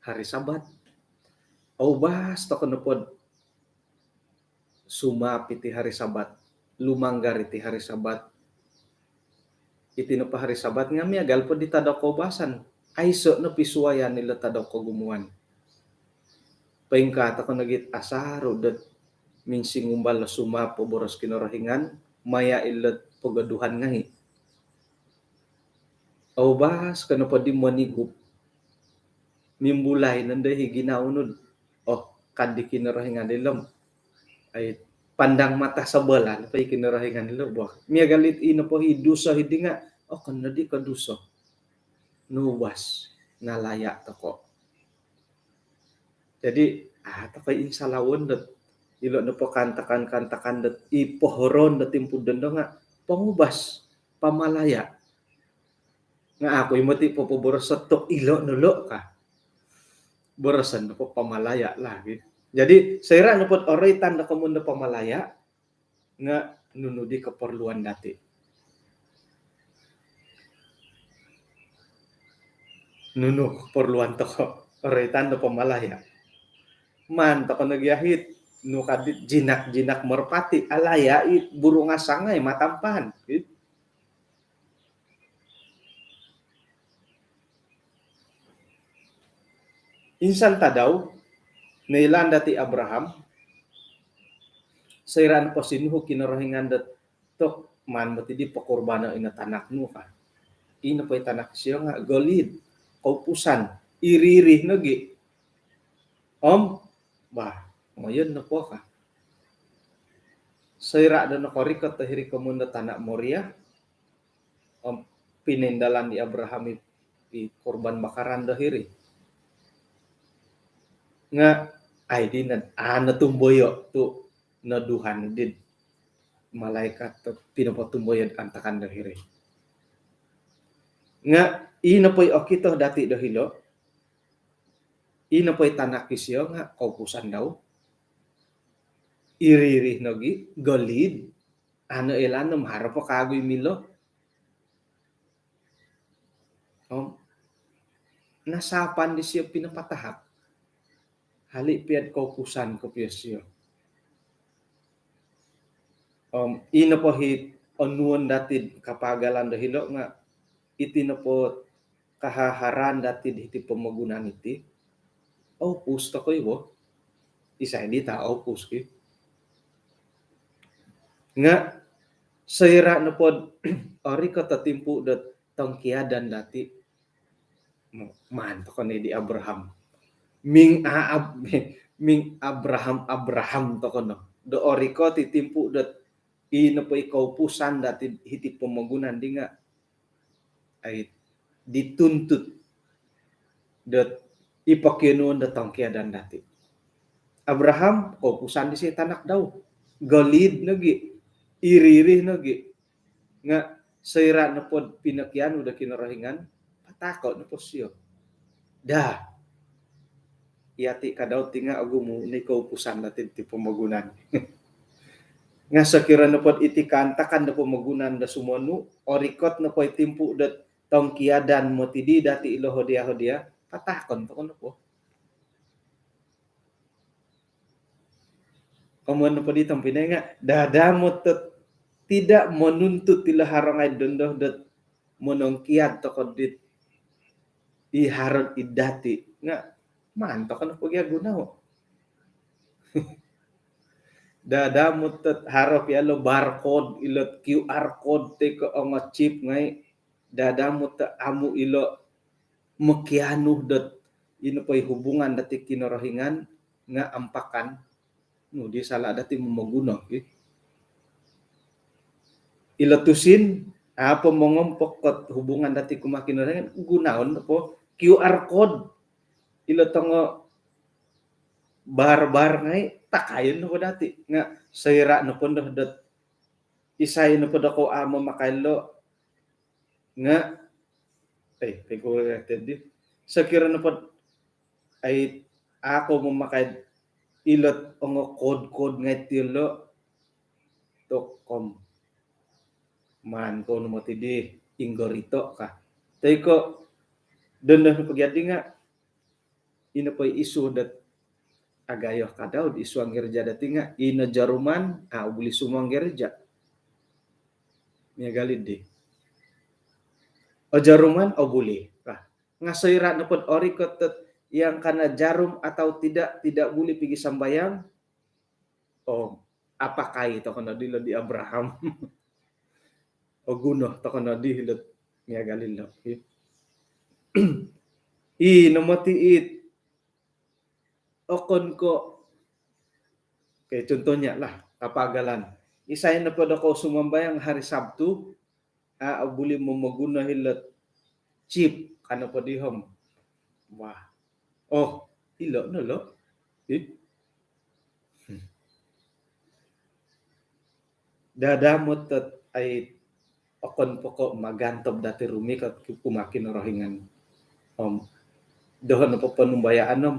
hari Sabat. Oubas toko nopod sumaap iti hari Sabat, lumanggar iti hari Sabat. Iti nopo hari Sabat nga' miagal po di tadau koubasan. Aiso' no pisuayan ilo tadau kogumuan. Poingkaa toko nogi asaru dot minsingumbal do sumaap o boros Kinorohingan maya' ilo pogoduhan ngai'. Oubas ko nopo di monigup. Mimbulai nondo i ginawo nu. Oh, ka di Kinorohingan ilo om, ai, pandang mata sebelah nopo i Kinorohingan ilo bo. Miagal it ino po i duso i di nga', okon nodi ko duso. Noubas, nalaya' toko. Jadi, ah, tokou insan lawan dot ilo nopo kaantakan-kaantakan dot i pohoroon dot timpu dondo nga pongubas, pamalaya. Nga aku i moti popoboros tok ilo nolo ka. Boroson nopo pamalaya lah, gitu. Jadi, soira nopo oroitan do komoyon do pamalaya, nga nunu di keperluan dati? Nunu keperluan toko oroitan do pamalaya? Maan toko nogi ahit, nu ka dit jinak-jinak merpati, alaya it burung asangai matampan, gitu. Insan tadau, noilaan dati Abraham, soira nopo sinuhu Kinorohingan dot, tok, maan moti di pokorbano ino tanak nu ka. Ino po i tanak sio nga goliid, koupusan, iri-iri nogi. Om, bah, ngoyon nopo ka. Soira do nokorikot do hiri komoyon do tana Moria, om pinoindalan di Abraham i, i korban bakaran do hiri. Nga, ai di na, ah, notumboyo tu noduhan di malaikat tu pinopotumboyo antakan do hiri. Nga, ino po i okito dati do hilo, ino po i tanak isio nga koupusan dau. Iri-iri nogi, goliid, ano ilaan om haro po kagu i milo. Om, nasapan disio pinapatahak. Hali pia do koupusan kopio sio. Om, ino po i onuon dati kapagalan do hilo nga, iti nopo kahaharan dati hiti pomogunan iti, oupus toko i bo. Isai di ta oupus ki. Nga, soira nopo do orikot o timpu dot tongkiadan dati, maan toko no di Abraham. Ming a-, ab-, ming Abraham, Abraham toko no. Do orikot i timpu dot ino po i koupusan dati hiti pomogunan di nga, ai, dituntut dot i pokionuon dot tongkiadan dati. Abraham, koupusan disio tanak dau. Goliid nogi, iri-iri nogi. Nga, soira nopo do pinokianu do Kinorohingan, patahako nopo sio. Daa. Yati ka dau ti nga ogumu no i koupusan dati ti pomogunan. Nga sokiro nopo do iti kaantakan do pomogunan do sumonu, orikot nopo i timpu dot tongkiadan moti di dati ilo hodia-hodia, patahakon toko nopo. Komoyon nopo di tompinai nga, daa, daa moti dot tidak menuntut ilo haro ngai dondo dot monongkiad toko dit i haro id dati. Nga, maan toko nopo gia gunoo. Daa, daa moti dot haro pia ilo barcode, ilo Q R code toi ko ongo chip ngai, daa, daa moti dot amu ilo mokianu dot ino po i hubungan dati Kinorohingan nga ampakan. Nu di sala dati momoguno, ki. Ilo tusin, a po mongompok ot hubungan dati kumaa Kinorohingan, gunoon nopo Q R code. Ilo tongo bar-bar ngai, takayon nopo dati. Nga, soira nopo ndo dot isai nopo do kou a mamakai lo, nga, eh, pegawai tadi. Sokiro nopo do, ai, a kou mamakai ilo ongo code-code ngai ti lo, tokom. Maan kou no moti di inggorito ka. Toi ko, dondo nopo gia di nga, ino po i isu dot agayo ka dau id suang gereja dati nga, ino jaruman, au buli sumuang gereja. Miagal di. O jaruman, o buli. Nah, nga soira nopo do orikot dot yang kena jarum atau tidak, tidak buli pigi sambayang, o, apakai toko no dilo di Abraham. O, guno toko no dilo miagal ilo. I no moti it, okon ko, okay, contohnya lah, kapagalan. Isai nopo do kou sumambayang hari Sabtu, a, buli momoguno ilo chip, ka nopo di om. Wah. Oh, ilo no lo. Ih. Dadamot dot ai okon po ko' magantob dati' rumikot kumaa Kinorohingan. Om doho' nopo ponumbayaan om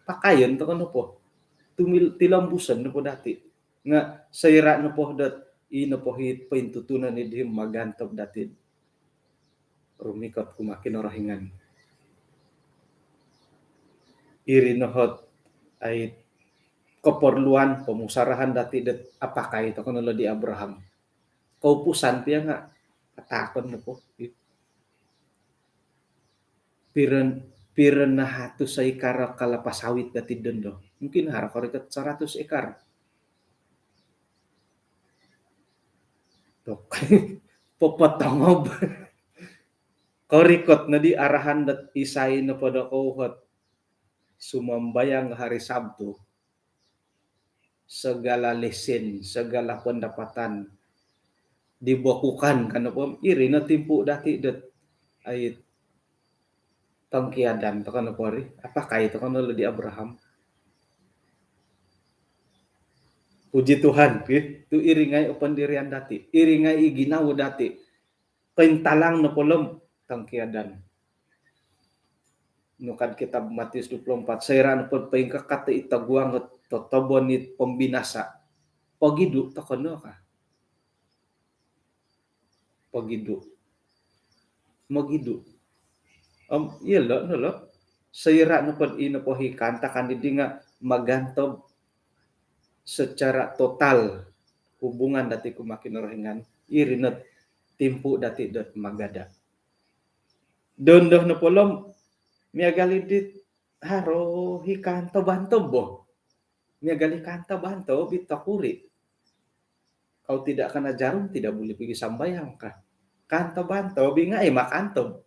pakayon toko' nopo. Tumil-, tilombuson nopo dati'. Nga' soira' nopo dot i nopo hi pointutunan i dii magantob dati' rumikot kumaa Kinorohingan. Iri no hot ai koporluan pomusarahan dati' dot apakai toko' no lo di Abraham. Koupusan pia nga' ataakon nopo. Piro, piro nahatus ekar kalapa sawit dati' dondo. Mungkin haro korikot saratus ekar. Tok. Popotongob. Korikot nodi arahan dot isai nopo do kouhot sumambayang hari Sabtu. Segala lesen, segala pendapatan dibekukan kan nopo, iri no timpu dati' dot ai tongkiadan toko' nopo ri, apakai toko' no lo di Abraham. Puji Tuhan, ki. Tu' iri ngai' o pendirian dati', iri ngai' i ginawo dati'. Kointalang nopo lo om tongkiadan. Nukad kitab Matius dua puluh empat, soira' nopo poingkakat i toguang totobon i pembinasa, pogidu' toko' no ka. Pogidu'. Mogidu'. Om iyolo' no lo. Soira' nopo i nopo hi kaantakan dii nga' magantob secara total hubungan dati' kumaa Kinorohingan, iri no timpu dati' dot magada'. Dondo nopo lo om miagal i dit haro hi kaantob-antob bo. Miagal i kaantob-antob i tokuri'. Kau tidak kena jarum, tidak boleh pergi sambayang ka. Kaantob-antob i nga' ai makaantob.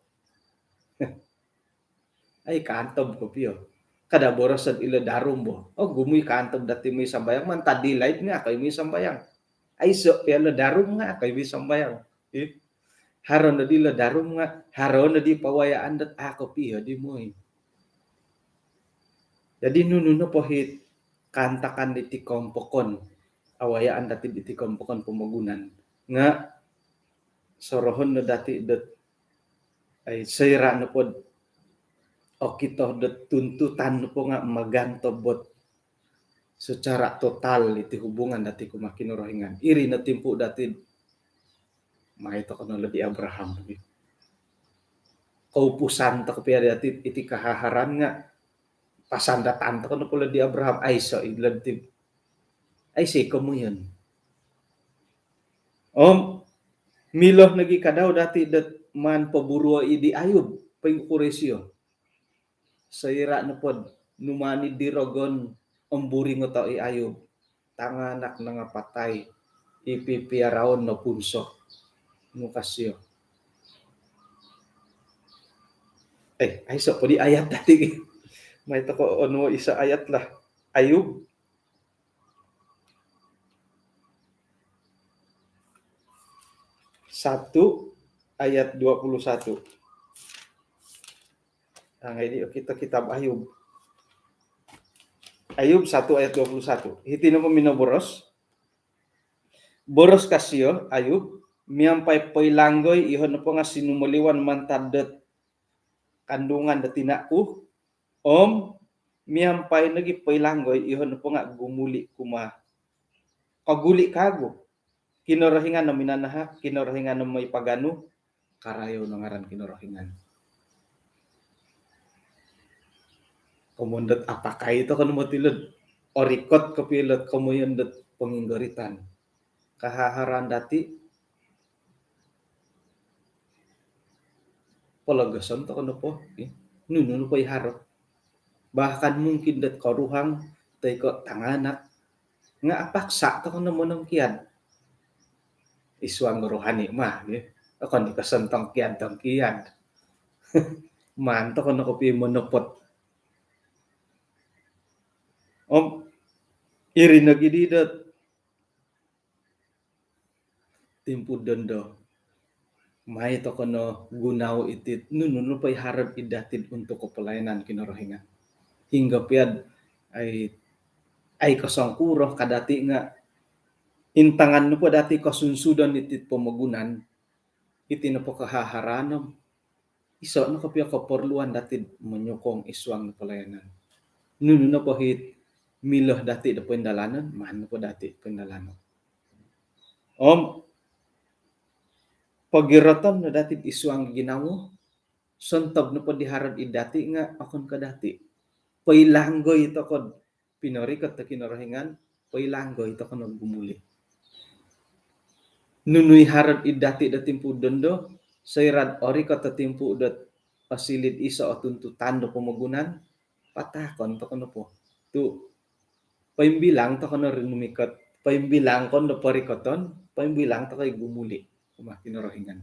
Ai kaantob kopio. Kada boroso ilo darum bo. Ogumu i kaantob dati' moi sambayang, mantad di laid nga' akai moi sambayang. Aiso' pia ilo darum nga' akai moi sambayang. Ih. Haro nodi ilo darum nga' haro nodi pawayaan dot a' kopio di moi. Jadi nunu nopo hi kaantakan diti koompokon, awayaan dati' diti koompokon pomogunan nga' sorohon no dati' dot ai soira' nopod okito dot tuntutan nopo nga' magantob ot secara total iti hubungan dati' kumaa Kinorohingan. Iri no timpu dati' mai toko' no lo di Abraham. Koupusan toko' pia dati' iti kahaharan nga' pasandatan toko' nopo lo di Abraham, aiso' i lo di, aiso' i komoyon. Om milo nogi' kadau dati' dot maan poburuo' i di Ayub, poingkuro isio. Soira' nopod numaan i di rogon om buringoto' i Ayub, tanganak nangapatai, i pipiaraon no punso. Nu ka sio. Eh, aiso' po di ayat dati'. Mai toko' onuo' iso' ayat lah. Ayub satu ayat dua puluh satu. Nah, ini kita kitab Ayub. Ayub satu ayat dua puluh satu. Hiti nopo minoboros. Boros ka sio, Ayub, miampai poilanggoi iho' nopo nga' sinumoliwan mantad dot kandungan dot tina' ku, om miampai nogi' poilanggoi iho' nopo nga' gumuli' kumaa, koguli' kaagu. Kinorohingan o minanahak, Kinorohingan o moi paganu, karayou no ngaran Kinorohingan. Komoyon dot apakai toko' no moti' ilo'd orikot kopio ilo'd komoyon dot ponginggoritan. Kahaharan dati', pologoson toko' nopo, eh, nunu nopo i haro. Bahkan mungkin dot koruhang toi ko' tanganak nga' apaksa' toko' no monongkiad. Id suang rohani mah, eh. Okon i' ko' sontongkiad-tongkiad. Maan toko' no kopio monopot. Om iri nogi' di dot timpu dondo, mai toko' no gunoo' iti nunu nopo i haro id dati'd untuk kopolayanan Kinorohingan. Hinggo pia'd ai, ai kosongkuro ka dati' nga' intangan nopo dati' kosunsudon iti pomogunan, iti nopo kahaharan om iso' no kopio koporluan dati'd monyokong id suang do polayanan. Nunu nopo hit milo dati' do poindalanon, maan nopo dati' poindalanon. Om pogiroton no dati'd id suang ginawo, sontob nopo di haro'd id dati' nga' okon ko' dati' poilanggoi toko'd pinorikot do Kinorohingan, poilanggoi toko' no gumuli'. Nunu i haro'd id dati' do timpu' dondo, soira'd orikot o timpu' dot osili'd iso' o tuntutan do pomogunan, pataakon toko' nopo. Tu' poimbilang toko' no rinumikot, poimbilang ko no do porikoton, poimbilang toko' i gumuli' kumaa Kinorohingan.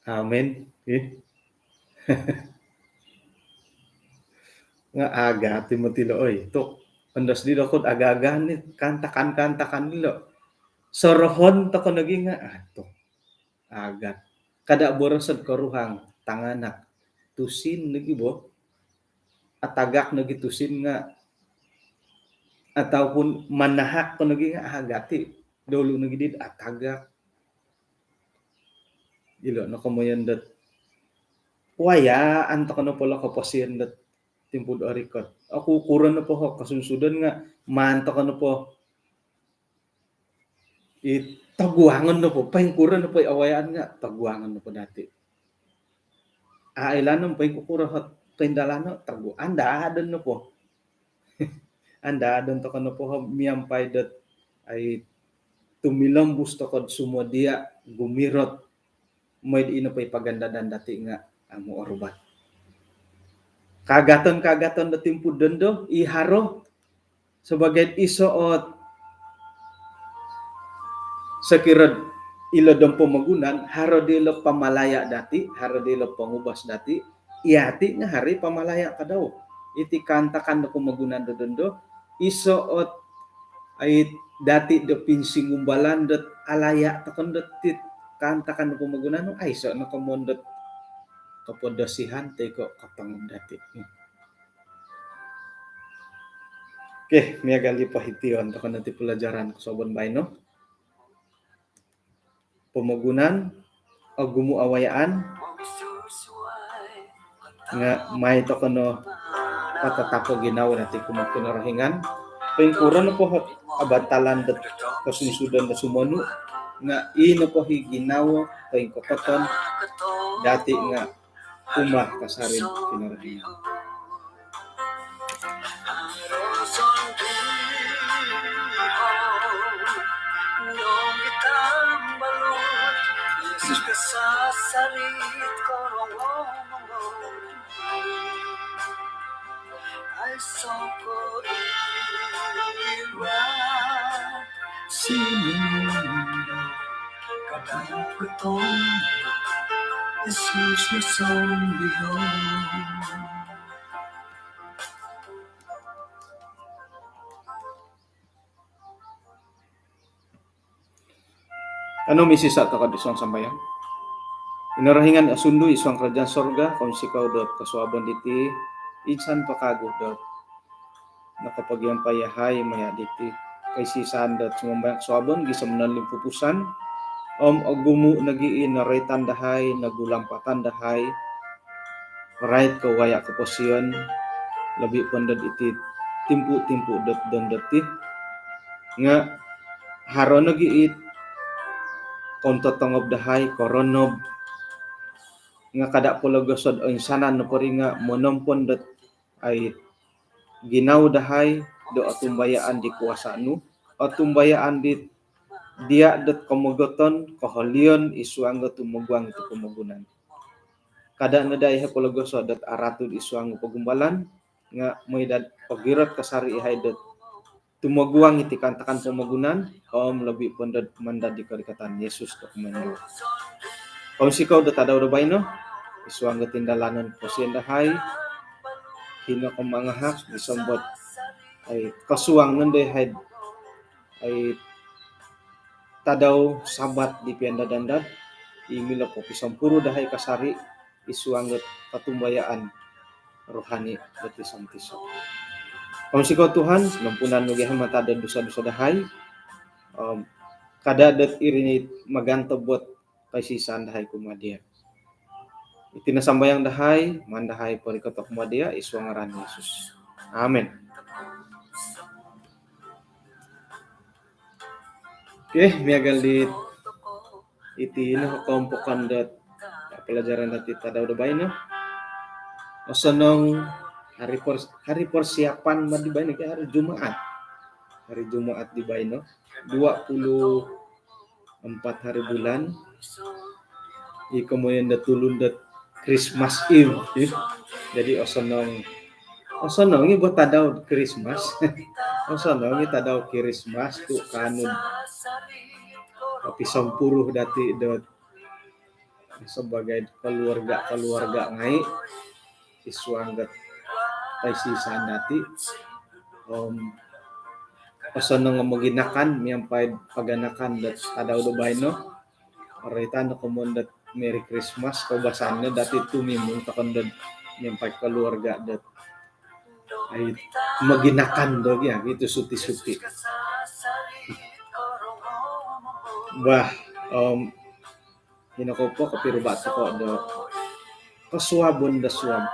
Amin. Ih. Nga' agat i moti lo', oi. Tu' ondos di doku'd aga-agaan ni, kaantakan-kaantakan ni lo'. Sorohon toko' nogi nga', ah, tu'. Agat. Kada' boroso'd koruhang, tanganak. Tusin nogi bo. Atagak nogi tusin nga', ataupun manahak ko nogi nga', agat i. Dolu nogi di'd atagak. Ilo' no komoyon dot wayaan toko' nopo lo' koposion dot timpu'd orikot. Okukuro nopo ho kosunsudon nga' maan toko' nopo i toguangon nopo, poingkuro nopo i awayaan nga' toguangon nopo dati'. A' oilaan om poingkukuro ho poindalano', togu-, andaadon nopo. Andaadon toko' nopo ho miampai dot ai tumilombus toko'd sumodia' gumirot. Moi'd ino po i pagandadan dati' nga' amu' orubat. Kaagaton-kaagaton do timpu'd dondo, i haro sabagai'd iso' ot sokiro'd ilo' dom pomogunan, haro dilo' pamalaya' dati', haro dilo' pongubas dati', iyati' nga' haro i pamalaya' kadau. Iti kaantakan do pomogunan do dondo, iso' ot ai dati' do pinsingumbalan dot alaya' toko' dot tit kaantakan do pomogunan, aiso' no komoyon dot kopodosihan toi ko' kotongob dati'. Okey, miagal di pohition toko' no ti pelajaran kosuabon baino. Pomogunan, ogumu' awayaan, nga' mai toko' no patatapo ginawo dati' kumaa Kinorohingan. Poingkuro nopo abatalan dot kosunsudon do sumonu', nga' ii nopo i ginawo poingkokoton dati' nga' kumaa kasari' Kinorohingan. Kanou misisa' toko'd id suang sambayang. Kinorohingan asundu id suang karajaan sorga, kounsikou dot kosuabon diti, insan po kagu dot nokopogiampai yahai maya' diti kaisisan dot sumambayang kosuabon gisom nolimpupusan om ogumu' nogi' i noroitan dahai, nogulampatan dahai, rait ko waya' koposion, lobi' pondod iti timpu-timpu dot dondo ti. Nga' haro nogi' it kontotongob dahai, koronob. Nga' kada' pologosod oinsanan nopo ri nga' monompon dot ai ginawo dahai do otumbayaan di kuasa' nu, otumbayaan di diya' dot komogoton, koholion id suang do tumoguang iti pomogunan. Kada' no daa ihai pologoso' dot aratud id suang do pogumbalan, nga' moi dot ogirot kasari' ihai dot tumoguang iti kaantakan pomogunan, om lobi' pondod mandad di korikatan Yesus do kumoinduo. Kounsikou do tadau do baino, id suang do tindalanon koposion dahai, hino ko mangahak, gisom dot ai kosuang nondo ihai, ai tadau Sabat di piandad-andad, i milo popisompuru dahai kasari' id suang dot kotumbayaan rohani do tiso-tiso. Om siko Tuhan, nompunan nu gia mantad do dusa-dusa dahai. Om kada dot iri ni magantob dot kaisisan dahai kumaa dia. Iti no sambayang dahai, maan dahai porikoto kumaa dia, id suang ngaran Yesus. Amin. Okey, miagal di iti no kelompok dot pelajaran dati tadau do baino. Osonong hari pers-, hari persiapan ma di baino, hari Jumaat. Hari Jumaat di baino, dua puluh empat hari bulan. I komoyon do tulun do Christmas Eve, eh. Jadi osonong, osonong i bo tadau Christmas. Osonong i tadau Christmas tu kaanu do pisompuru dati do sebagai keluarga-keluarga ngai id suang dot kaisisan dati. Om osonong moginakan miampai paganakan dot tadau do baino. Roitan no komoyon dot Merry Christmas, koubasanan dati tumimung tokou dot miampai keluarga dot ai moginakan do gia gitu, suti-suti. Bah, om hino kou po kopiruba tokou do kosuabon do suab.